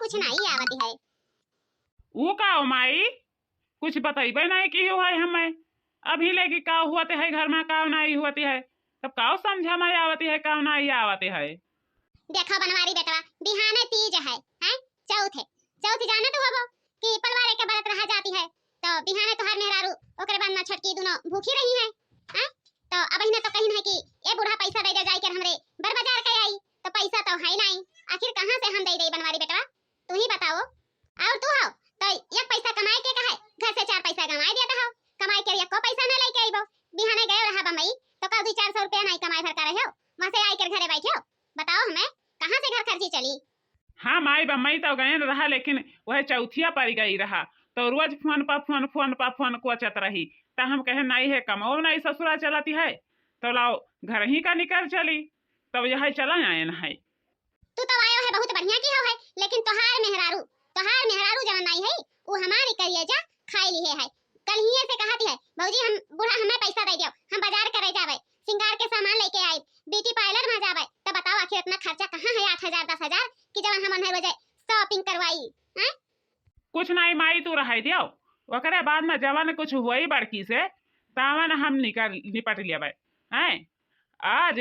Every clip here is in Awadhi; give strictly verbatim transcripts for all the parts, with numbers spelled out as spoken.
कुछ नाई आवत है। ऊ का हो माई, कुछ बतइबे नाई किहू है हमें। अभी लेके का हुअत है घर मा, का नाई हुअत है, तब का समझ मा आवत है, का नाई आवत है। देखो बनवारी बेटवा, बिहाने तीज है, हैं? चौथ है। चौथ जानत हबो कि पलवारे के बरत रहा जाती है, तो बिहाने तोहार मेहरारू ओकरे बाद मा छोटकी दुनो भूखी रही है, हैं? तो अबहिने तो कहिन है कि ए बूढ़ा पैसा दे दे जाई के हमरे बर बाजार के आई, तो पैसा तो है नाई, आखिर कहाँ से हम दे दे बनवारी बेटवा, तू ही बताओ। और तू हो तो एक पैसा कमाए के कहे, घर से चार पैसा कमाए देता हो, कमाए के एको पैसा ना लेके आइबो। बिहाने गए रहा बम्बई तो का दुई चार सौ रुपया नाई कमाए भर का रहे हो, वहाँ से आई के घरे बैठे हो, बताओ हमें कहाँ से घर खर्ची चली? हाँ माई, बम्बई तो गए रहा, लेकिन वह चौथिया पर गई रहा, तो रोज फोन पर फोन, फोन पर फोन कोचत रही। त हम कहे, "नाई है, कमाओ नाई, ससुरा चलती है, तो लाओ घर ही का निकर चली।" तब यह चला आयन है। तू तो आयो है, बहुत बढ़िया किहो है, लेकिन तोहार मेहरारू, तोहार मेहरारू जवन नाई है, उ हमारी करियजा खाई लिहे है। कल ही से कहती है, "भौजी, हम बूढ़ा हमें पैसा दे दियो, हम बाजार करे जावे, सिंगार के सामान लेके आई, ब्यूटी पार्लर मा जावे।" तो बताओ आखिर इतना खर्चा कहाँ है, आठ हजार, दस हजार, कि जवन हम उन्हें रोजे shopping करवाई, हैं? कुछ नाई माई, तू रहाई दियो, ओकरे बाद मा जवन कुछ होई बड़की से, तवन हम निकर, निपट लेबै, हैं? आज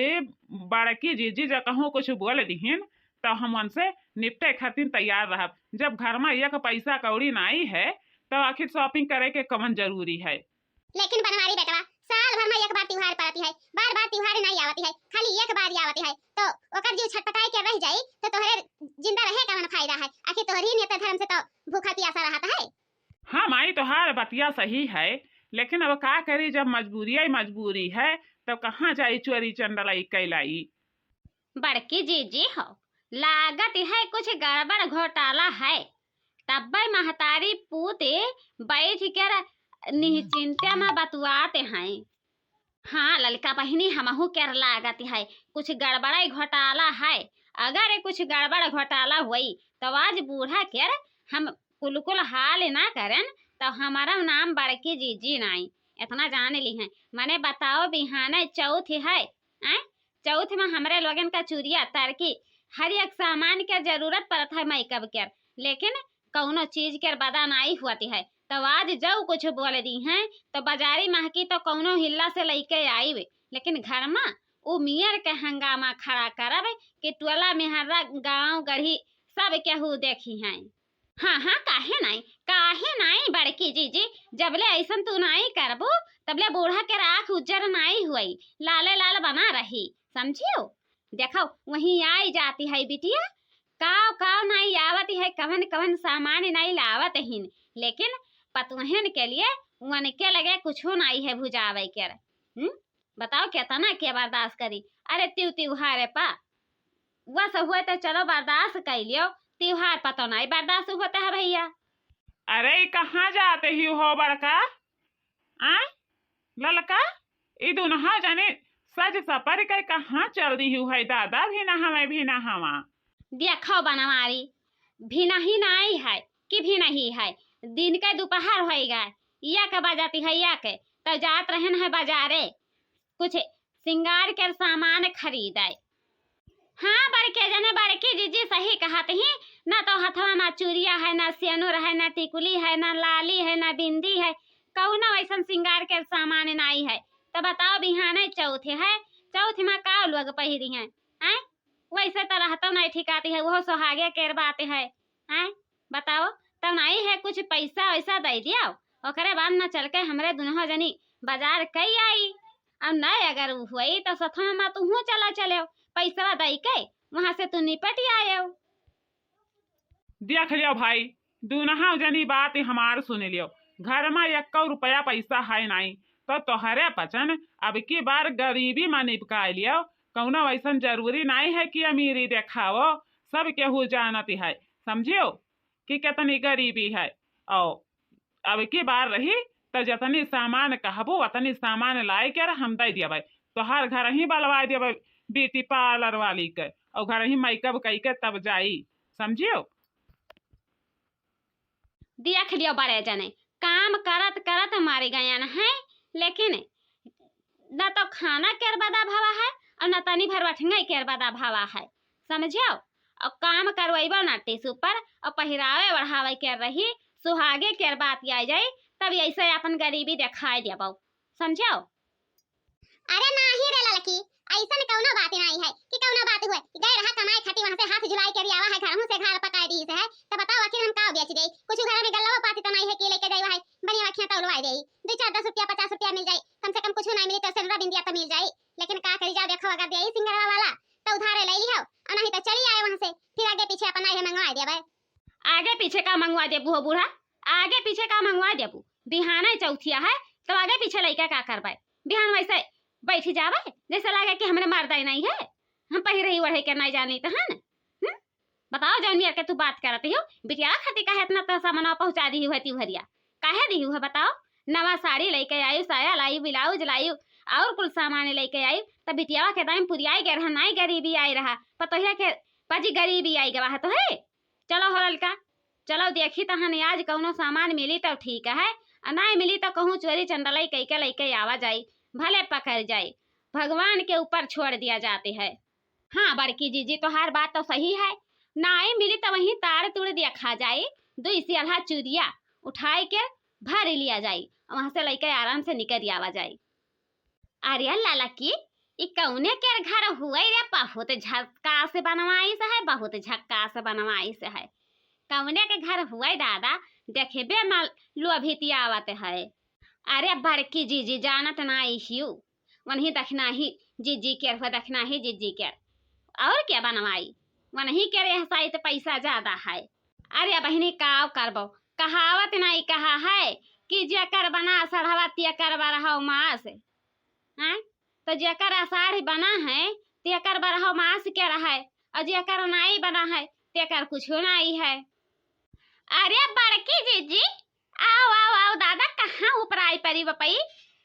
बड़की जीजी जब कहूँ कुछ बोल दिहिन, तो हम उनसे निपटे खातिर तैयार रहब। जब घर मा एक पैसा कौड़ी नाई है, तो आखिर shopping करे के कवन जरूरी है? लेकिन बनवारी बेटवा, साल भर मा एक बार त्योहार पड़ती है, बार बार त्योहार नाई आवती है, खाली एक बार ही आवती है, तो ओकर जीव छटपटाए के रह जाई, तो तोहरे जिंदा रहे कवन फायदा है? आखिर तोहरी नेता धर्म से तो भूखा प्यासा रहत है। हाँ माई, तोहार बतिया सही है, लेकिन अब का करी, जब मजबूरी ही मजबूरी है, तब कहाँ जाई चोरी चंडलाई कैलाई? बड़की जीजी हो, लागत है कुछ गड़बड़ घोटाला है, तब्बे महतारी पूते बैठ कर निश्चिंते मा बतुआते हैं। हाँ ललका बहिनी, हमहू के लागत है कुछ गड़बड़ाई घोटाला है। अगर कुछ गड़बड़ घोटाला होई तो आज बूढ़ा के हम कुलकुल हाल ना करेन, तो हमारा नाम बड़की जीजी नाई, इतना जान ली है। मने बताओ, बिहाने चौथ है, हैं? चौथ मा हमरे लोगन का चूड़िया तरकी, हर एक सामान के जरूरत पड़त है मेकअप के, लेकिन कौनो चीज के बदा नाई हुअती है। तो आज जौ कुछ बोल दी हैं, तो बाजारी महकी तो कौनो हिल्ला से लइके आई वे, लेकिन घर मा उ मियर के हंगामा खड़ा करब कि टोला मेहर्रा गाँव गढ़ी सब केहू देखी हैं। हाँ, हाँ, काहे नाई, काहे नाई बड़की जीजी, जबले ऐसन तू नाई करबू, तबले बूढ़ा के राख उज्जर नाई हुई, लाले लाल बना रही, समझियो? देखो, वहीं आई जाती है बिटिया, काव काव नाई आवत है, कवन कवन सामान नाई लावत हिन, लेकिन पतोहन के लिए उनके लगे कुछो नाई है भुजावे के। हम्म? बताओ, केतना के बर्दाश्त करी? अरे, त्यू त्योहारे पा, वस हुए तो चलो बर्दाश्त कर लियो, त्योहार पा तो नाई बर्दाश्त होता है भैया। अरे, ई कहाँ जाते ही हो बड़का? आ? ललका, ई दुनहा जने सज सपर के कहाँ चल दी हु है दादा, भी ना हमें, भी ना हवा। देखो बनवारी, भी नहीं नाई है कि भी नहीं है, दिन के दोपहर होई गए, या के बजाती है, या के, तो जात रहन है बाजारे, कुछ सिंगार के सामान खरीदे। हाँ, बड़के जने, बड़की जीजी सही कहत ही, ना तो हथवा मा चूड़िया है, ना सेनुर है, ना टिकुली है, ना लाली है, ना बिंदी है, कौनो ऐसन सिंगार के सामान नाई है। तो बताओ, बिहाने चौथ है, चौथ मा का लोग पहिरी हैं, हैं? वैसे तो रहतो नहीं ठिकाती है, वो सोहागे केर बात है, हैं? बताओ, तब नाई है, कुछ पैसा वैसा दे दियो, ओकरे बाद मा चल के हमरे दुनहो जनी बाजार कई आई। अब नाई अगर उ हुई तो सथवा मा तुहू चला चले, पैसा दे के वहाँ से तू निपट आयो। देख लियो भाई, दुनहा जनी बात हमार सुन लियो, घर मा एक्को रुपया पैसा है नाई, तो तोहरे पचन अब की बार गरीबी मा निपकाय लियो। कौनो ऐसन जरूरी नाई है कि अमीरी देखावो, सब केहू जानत है, समझियो कि कितनी गरीबी है। और अब की बार रही तो जतनी सामान कहबू, उतनी सामान लाए के हम दे दियबे। तोहार घर ही बलवाए दियबे, ब्यूटी पार्लर वाली के, और घर ही मेकअप कई के तब जाई, समझियो। देख लियो बड़े जने, काम करत करत मारे गयन है, लेकिन न तो खाना केर बदा भावा है और न तनी भर वठंगई केर बदा भावा है, समझियो। और काम करवइबो ना टीसू पर, और पहिरावे ओढ़ावे के रही, सुहागे के बात आइ जाई, तब ऐसे अपन गरीबी देखाइ देबो, समझो? अरे नाही रे ललकी, ऐसन कौनो बात नाही है कि कौनो बात हुए। गए रहा कमाए खातिर, वहाँ से हाथ झुलाए के भी आवा है, घरहू से घर पकाए दी से है। तो बताओ आखिर हम का बेच देई? कुछ घर में गल्लो पाती तो नाही है कि लेके जाई है, बढ़िया अखियाँ तौलवाए देई, दो चार दस रुपया पचास रुपया मिल जाई, कम से कम कुछ नाही मिली तो सेनुरा बिंदिया तो मिल जाई। लेकिन का करी जाओ, देखो अगर देई सिंगरवा वाला तो उधारे ले लिहो, और नहीं तो चली आए वहाँ से, फिर आगे पीछे अपन नाही है मंगवाए देबे। आगे पीछे का मंगवा देबू हो बूढ़ा, आगे पीछे का मंगवा देबू? बिहाने चौथिया है, तो आगे पीछे लइका का करबै? बिहान वैसे बैठी जाबै, जैसे लागे कि हमरे मर्दे नहीं है, हम पहिरे ही ओढ़े के नहीं जानी तहन। हम्म? बताओ, जौन मेर के तू बात करत हो, बिटिया खातिर काहे इतना तो सामानवा पहुँचा दी हुआ तिवहरिया, काहे दी हुआ बताओ? नवा साड़ी लइके आयु, साया लायु, ब्लाउज लायु, और कुल सामान लइके आयु, तब बिटियावा के दाम पुरियाई गए रहा, नाई गरीबी आई रहा, पतोहिया के पाजी गरीबी आई गवा है तो है। चलो हो ललका, चलो देखी तहन आज कौनो सामान मिली तो ठीक है, आ नाई मिली तो कहूँ चोरी चंडलई कइके लइके आवा जाई, भले पकड़ जाई, भगवान के ऊपर छोड़ दिया जाते है। हाँ बड़की जीजी, तोहार बात तो सही है, नाई मिली तो वहीं ताड़ तुड़ दिया खा जाई, दुई सियाल्हा चूरिया उठाई के भर लिया जाई, वहाँ से लइके आराम से निकल आवा जाई। अरे ललकी, ई कौने केर घर हुए रे? बहुत झक्कास बनवाइस है, बहुत झक्कास बनवाइस है। कौने के घर हुए दादा, देखबे में लोभित आवत है। अरे बड़की जीजी जानत नाई हियू, वनही दखिनाही जीजी केर हुए, दखिनाही जीजी केर। और क्या बनवाई, वनही केर यह साइत पैसा ज्यादा है। अरे बहिनी, काव करबो, कहावत नाई कहा है कि जेकर बना सढ़वा तेकर बरहौ मास। हैं? तो जेकर आषाढ़ बना है, तेकर बरहौ मास के रहे, और जेकर नाई बना है, तेकर कुछो नाई है। अरे बड़की जीजी, आओ, आओ, आओ दादा, कहाँ ऊपर आई परी बपई?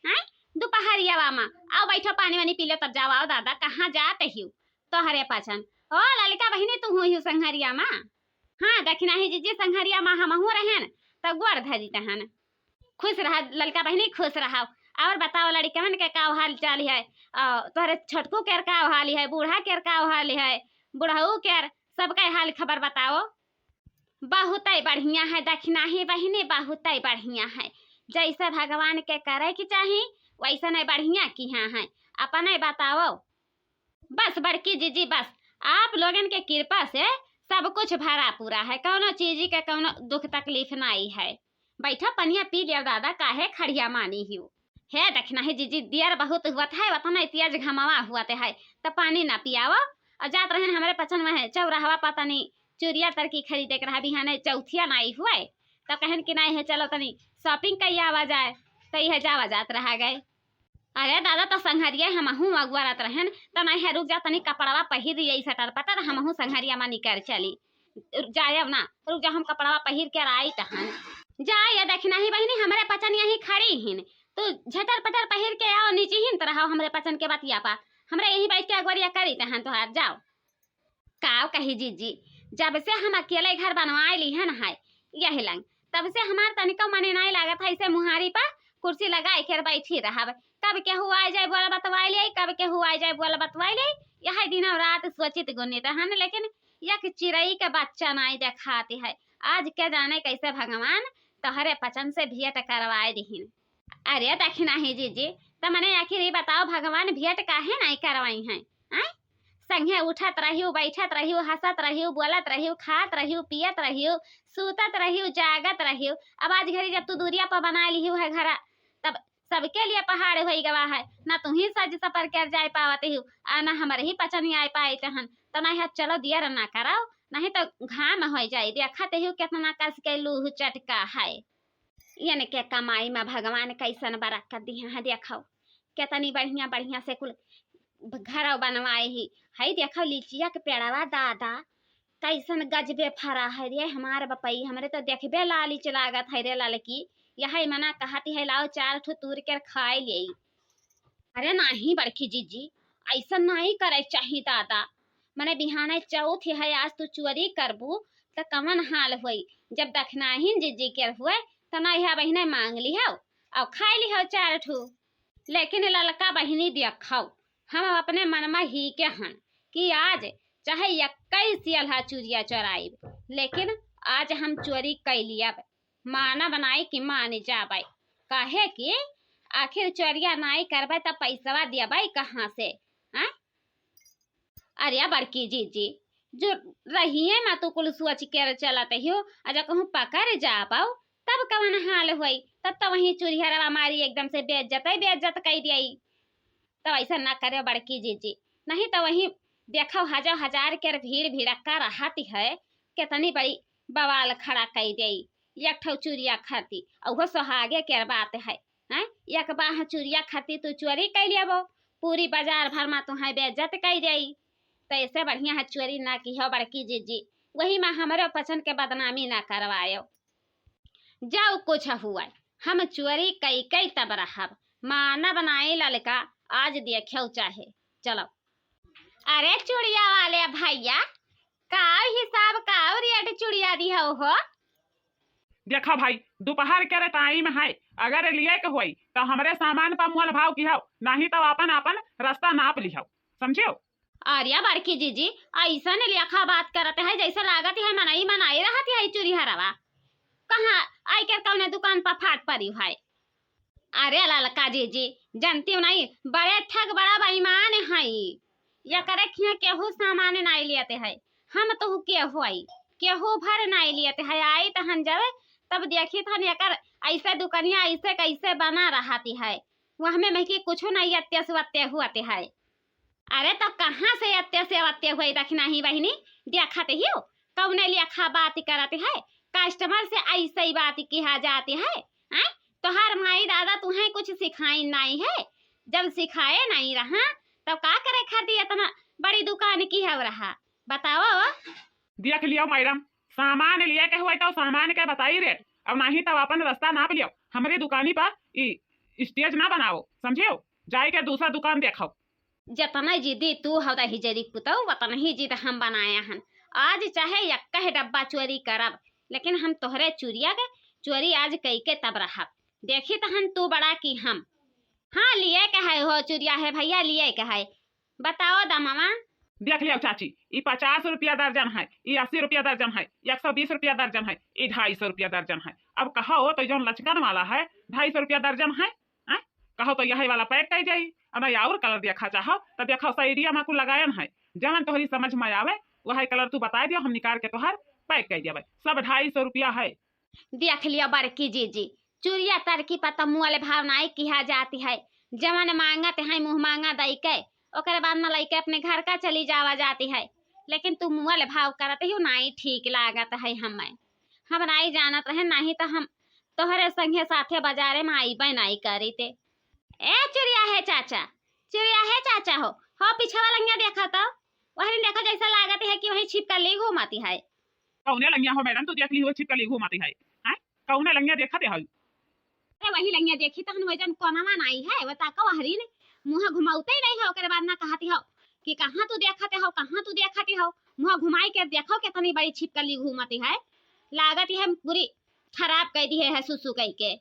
हैं? दुपहरियावा मा, आओ बैठो, पानी वानी पी लो, तब जाओ, आओ दादा, कहाँ जात हियो? तोहरे पाछन। ओ ललिका बहिनी, तू हुई हो संघरिया मा? हाँ, दखिनाही जीजी, संघरिया मा हमहू रहेन, तब गोड़ धरी तहन। खुश रहा ललका बहिनी, खुश रहा। और बताओ लड़िकवन के का हाल चाल है? आ, तोहरे छोटकू केर का हाल है? बूढ़ा केर का हाल है? बुढ़ऊ केर, सबके हाल खबर बताओ। बहुतै बढ़िया है दखिनाही बहिनी, बहुतै बढ़िया है। जैसे भगवान के करे के चाही, वैसने बढ़िया किहा है। अपने बताओ। बस बड़की जीजी, बस आप लोगन के कृपा से सब कुछ भरा पूरा है, कौनो चीज के कौनो दुख तकलीफ नाई है। बैठा पनिया पी लिया दादा, काहे खड़िया मानी हियो। हे दखिनाही जीजी, दियर बहुत हुअत है, वतना तेज घमवा हुअत है, त पानी ना पियावो। और जात रहन हमरे पचन में है, चौराहवा पर तनी चूरिया तरकी खरीदे के रहा, बिहाने चौथिया नाई हुए, तब कहन कि नाई है, चलो तनी shopping कई आवा जाए, तो यह जावा जात रहा गए। अरे दादा, तो संघरिया हमहू अगुआरत रहन, त नाई है, रुक जा, तनी कपड़वा पहिर लिये सटर पटर, हमहू संघरिया मा निकर चली। जायब ना, रुक जा, हम कपड़वा पहिर के आई तहन। जा ये दखिनाही बहिनी, हमरे पचन यहीं खड़ी हिन, तू झटर पटर पहिर के आओ, नीचे हिन त रहो हमरे पचन के बतिया पा, हमरे यहीं बैठ के अगुआरिया करी तहन तोहार, जाओ। काव कही जीजी, जब से हम अकेले घर बनवाए लिहन है यही लंग, तब से हमार तनिको मने नाई लागत है, ऐसे मुहारी पर कुर्सी लगाए के बैठी रहब। कब केहू आ जाए बोला बतवाए ले, कब केहू आ जाए बोला बतवाए ले, यह दिनों रात सोचित गुनित हन, लेकिन एक चिरई के बच्चा नाई देखाती है। आज के जाने कैसे भगवान तोहरे पचन से भेंट करवाए दिहिन। अरे दखिनाही जीजी, त मने आखिर ई बताओ, भगवान भेंट काहे नाई करवाई हैं? आय? संगे उठत रहियो, बैठत रहियो, हंसत रहियो, बोलत रहियो, खात रहियो, पियत रहियो, सूतत रहियो, जागत रहियो। अब आज घड़ी जब तू दूरिया पर बना लिहियो है घरा, तब सबके लिए पहाड़ होई गवा है। ना तू ही सज सपर कर जाए पावत हियो, आ ना हमरे ही पचन आए पाए तहन। त नहीं है, चलो दियर ना कराओ, नहीं तो घाम हो जाए। देखत हियो कितना कस के लूह चटका है। इनके कमाई मा भगवान कैसन बरकत दिहे हैं। देखो, केतनी बढ़िया बढ़िया से कुल घरौ बनवाए ही। हई देखो, लीचिया के पेड़वा दादा, कैसन गजबे फरा है रे हमार बपई। हमरे तो देखबे लालिच लागत है रे ललकी। यही मना कहती है, लाओ चार ठो तूर के खाए लेई। अरे नाही बड़की जीजी, ऐसन नाही करे चाही दादा। मने बिहाने चौथ है, आज तू चोरी करबू त कवन हाल होई? जब दखिनाहिन जीजी के हुए त नहीं है बहिने मांग लिहो और खाए लिहो चार ठो। लेकिन ललका बहिनी देखो, हम अपने मन मा ही के हन कि आज चाहे इक्कीस सियलहा चुरिया चोराइब, लेकिन आज हम चोरी कइ लियब। मानब नाई कि मानि जाबै, काहे कि आखिर चोरिया नाई करबै त पैसवा देबै कहाँ से? हैं? अरे बड़की जीजी, जो रहिए मा तू कुल सोच के चलत हियो, अजा कहूँ पकड़ जाबौ, तब कवन हाल होई? तब त वहीं चुरिहरवा मारी एकदम से बेइज्जत, बेइज्जत कइ देई। तब ऐसा ना करेउ बड़की जीजी, नहीं त वहीं देखौ हजारों हजार के भीड़ भिड़क्का रहत है, केतनी बड़ी बवाल खड़ा कइ देई एक ठौ चुरिया खाती, अउहो सोहागे के बात है। हैं? एक बाह चुरिया खाती तू चोरी कइ लेबो, पूरी बाजार भर मा तुहैं बेइज्जत कइ देई। त ऐसे बढ़िया है चोरी ना किहो बड़की जीजी, वही मा हमरो पचन के बदनामी ना करवायो। जाओ कुछ हुआ, हम चोरी कइ कइ तब रहब, मानब नाई ललका, आज देखियो चाहे। चलो। अरे चुड़िया वाले भैया, का हिसाब, का रेट चुड़िया दिहौ हो? देखा भाई, दोपहर के टाइम है, अगर लिए के होई तो हमरे सामान पर मोल भाव किहौ, नहीं तो अपन अपन रास्ता नाप लिहौ, समझियो? अरे बड़की जीजी, ऐसन लेखा बात करत है जैसे लागत है मनई मनई रहत है चुरिहरवा। कहाँ आई के कौने दुकान पर फाट पड़ी है? अरे ललका जीजी, जानती हो नहीं, बड़े ठग बड़ा बेईमान है। एकरे खिया केहू सामान नाई लेते है, हम तो केहू आई, केहू भर नाई लेते है। आई तहन जब, तब देखी तहन एकर ऐसे दुकनिया ऐसे कैसे बना रहती है, वो हमें महकी कुछ नहीं अत्य से वत्य हुआते है। अरे तो कहाँ से अत्य से वत्य हुई दखिनाही बहिनी, देखत हियो कौने लेखा बात करत है, कस्टमर से ऐसे ही बात किहा जाती है। हैं? तोहार माई दादा तुहें कुछ सिखाइन नाई है, जब सिखाए नाई रहा तब का करे खातिर इतना बड़ी दुकान किहौ रहा, बताओ। देख लियो मैडम, सामान लिए के हुआ तो सामान के बताई रेट, और नहीं तो अपन रास्ता नाप लियो। हमरी दुकानी पर ई स्टेज ना बनाओ, समझियो? जाए के दूसरा दुकान देखो। जतना जिद्दी तू हौ हिजरी पुतौ, वतना ही जिद हम बनाया हन। आज चाहे यक्का डब्बा चोरी करब, लेकिन हम तोहरे चुरिया के चोरी आज कई के तब रहब। देखी तहन तू बड़ा कि हम। हाँ, लिए के है हो चुरिया है भैया, लिए के है। बताओ दमवा। देख लियो चाची, ई पचास रुपया दर्जन है, ई अस्सी रुपया दर्जन है, एक सौ बीस रुपया दर्जन है, ई ढाई सौ रुपया दर्जन है। अब कहो तो जौन लचकन वाला है, ढाई सौ रुपया दर्जन है, हैं? कहो तो यही वाला पैक कइ जाई, और नहीं और कलर देखा चाहो तो देखो, साइडिया मा कुल लगायन है, जवन तोहरी समझ मा आवे वही कलर तू बताई दियो, हम निकाल के तोहार पैक कइ देबै। सब ढाई सौ रुपया है। देख लियो बड़की जीजी, चुरिया तरकी पर तो मुअल भाव नाई किहा जाती है, जवन मांगत है मुँह मांगा दई के, ओकरे बाद में लइके अपने घर का चली जावा जाती है, लेकिन तू मुअल भाव करत ही नाई ठीक लागत है हमें। हम नाई जानत रहे, नहीं तो हम तोहरे संगे साथे बाजारे में आइबे नाई करीते। ए चुरिया है चाचा, चुरिया है चाचा हो, हो पीछे वाला लंगिया देखा तो, वही देखो जैसा लागत है कि वही छिपकली घूमती है। कौने लंगिया हो मैडम, तू देख ली हो छिपकली घूमती है, हैं? कौने लंगिया देखते हो? अरे वही लंगिया देखी तहन वजन कोनवा नाई है, वो ताका वहरी ने मुँह घुमाउते ही नहीं है, ओकरे बाद ना कहती हो कि कहाँ तू देखते हो, कहाँ तू देखते हो, मुँह घुमाई के देखो कितनी बड़ी छिपकली घूमती है, लागत है पूरी खराब कइ दिहे है सुसु कइ के।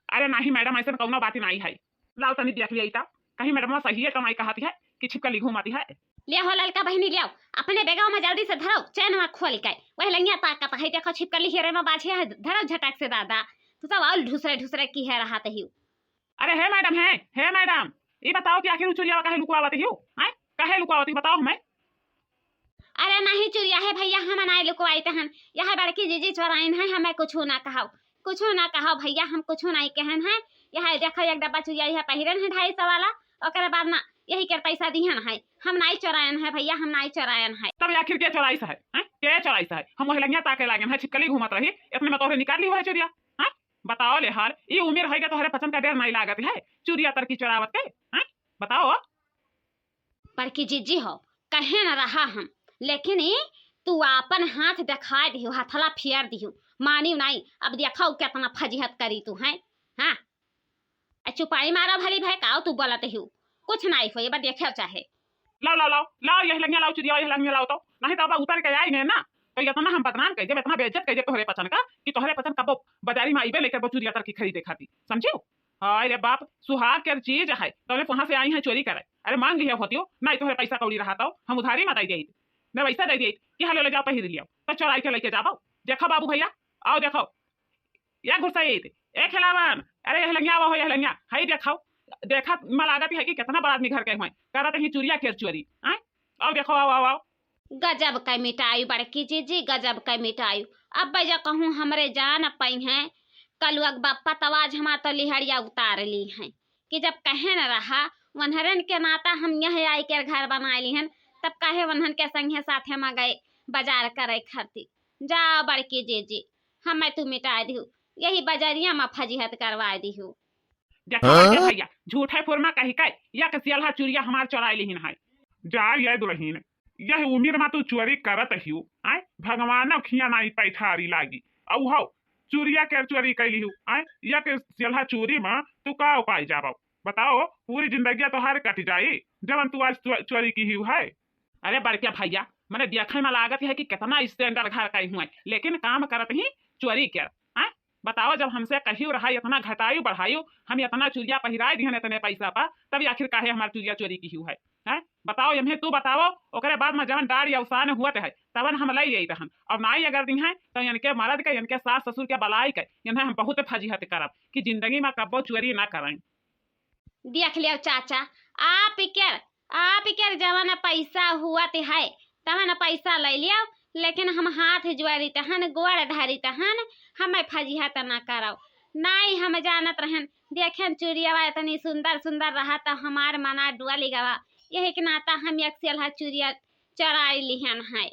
अरे नहीं मैडम, ऐसन कौनो बात ही नहीं है। लाओ तनी देख लिया इता, कहीं मैडम सही है तो नहीं कहती है कि छिपकली घूमती है। ले हो ललका बहिनी, ले आओ अपने बेगवा में जल्दी से धरो, चैनवा खोल के। वही लंगिया ताकत है, देखो छिपकली हेरे में बाझे है, धरो झटक से दादा। तू सब और ढुसरे ढुसरे की है रहा तही। अरे हे मैडम, हे, हे मैडम, ई बताओ कि आखिर उ चुरियावा काहे लुकवावत हियो? हैं? काहे लुकवावत हियो? बताओ हमें। अरे नहीं चुरिया है भैया, हम नाई लुकवाइत हन, यह बड़की जीजी चोराइन है, हमें कुछो ना कहाओ, कुछो ना कहाओ भैया, हम कुछो नाई कहन है। यह देखो एक डब्बा चुरिया यह पहिरन है ढाई सौ वाला, ओकरे बाद ना यही के पैसा दिहन है, हम नाई चोरायन है भैया, हम नाई चोरायन है। तब आखिर के चोराइस है, हैं? के चोराइस है? हम वही लंगिया ताके लागन है, छिपकली घूमत रही, इतने में तोहरे निकाल ली हुआ है चुरिया, हैं? बताओ ले हाल, ई उम्र है के तोहरे पचन का डेर नाई लागत है, चुरिया तरकी चोरावत के, हैं? बताओ। बड़की जीजी हो, कहे न रहा हम, लेकिन ई तू आपन हाथ दिखाए दिहु, हथला फेर दिहु, मानिउ नाई। अब देखो कितना फजीहत करी तू, हैं? हाँ, आ चुपाई मारा भली भाई, काओ तू बोलत हिउ, कुछ नाई होई, बस देखे चाहे। लाओ, लाओ, लाओ, लाओ, यही लंगिया लाओ, चुरिया, यही लंगिया लाओ तो, नहीं तो अब उतर के आई गए ना, तो इतना हम बदनाम कइ देब, इतना बेइज्जत कइ देब तोहरे पचन का, कि तोहरे पचन कबो बाजारी में आइबे लेकर वो चुरिया तरकी खरीदे खाती, समझियो? हाय रे बाप, सुहाग के चीज है, तोले वहां से आई है चोरी करे। अरे मांग लिया होतियो, नहीं तोहरे पैसा कौड़ी रहा तो हम उधारी में दे देइत। मैं वैसा दे दी कि हलो ले जाओ पहिर लियो, तो चोराई के लेके जाबो। देखो बाबू भैया, आओ देखो, या गुस्सा ये थे, ए खेलावन, अरे यह लंगिया, वो हो यह लंगिया, हई देखो, देखा मा लागत है कि कितना बड़ा आदमी घर के हुए, करत ही चुरिया केर चोरी, आय? आओ देखो, आओ, आओ, आओ। गजब कै मिटायु बड़की जीजी, गजब कै मिटायु। अब जा कहूँ हमरे जान पई हैं, कलुआ के बप्पा तब आज हमार तो लिहड़िया उतार ली हैं कि जब कहे न रहा, वन्हरन के नाता हम यह आई के घर बनाए ली हन, तब काहे वन्हन के संगे साथे मा गए बाजार करे खातिर? जा बड़की जीजी, हमें तू मिटाए दिहु, यही बजरिया मा फजीहत करवाए दिहु। देखा बड़के भैया, झूठे फुरमा कही के, या के सियलहा चुरिया हमार चोराई लिहिन है। जा ये दुलहिन, यह उमिर मा तू चोरी करत हिउ, आय? भगवान खिया नाई पैठारी लागी। औ हौ, चुरिया के चोरी कैली हु, आय? या के सियलहा चोरी मा तू का उपाय जाबो? बताओ, पूरी जिंदगिया तोहार कट जाई, जवन तू आज चो-, चोरी की हिउ है। अरे बड़के भैया, मने देखे मा लागत है कि कितना standard घर का ही हुए, लेकिन काम करत ही चोरी के, आय? बताओ, जब हमसे कहियो रहा, इतना घटायु बढ़ायु, हम इतना चुरिया पहिराए दिहन इतने पैसा पर, तब आखिर काहे हमार चुरिया चोरी किहिउ है, हैं? बताओ, यम्हे तू बताओ, ओकरे बाद मा जवन डाढ़ अवसान हुअत है, तवन हम लई आई रहन। अब नाई अगर दिहैं, तो इनके मरद के, इनके सास ससुर के बलाई के, इन्हें हम बहुत फजीहत करब कि जिंदगी मा कब्बो चोरी ना करैं। देख लियो चाचा, आप के, आप के जवन पैसा हुअत है, तवन पैसा ले लियो, लेकिन हम हाथ जोड़ित हन, गोड़ धरित हन, हमें फजीहत न करौ। नाई हम जानत रहन, देखेन चुरियवा इतनी सुंदर सुंदर रहा, तो हमार मना डुअल गवा। यही के नाता हम एक सियलहा चुरिया चोराई लिहन है।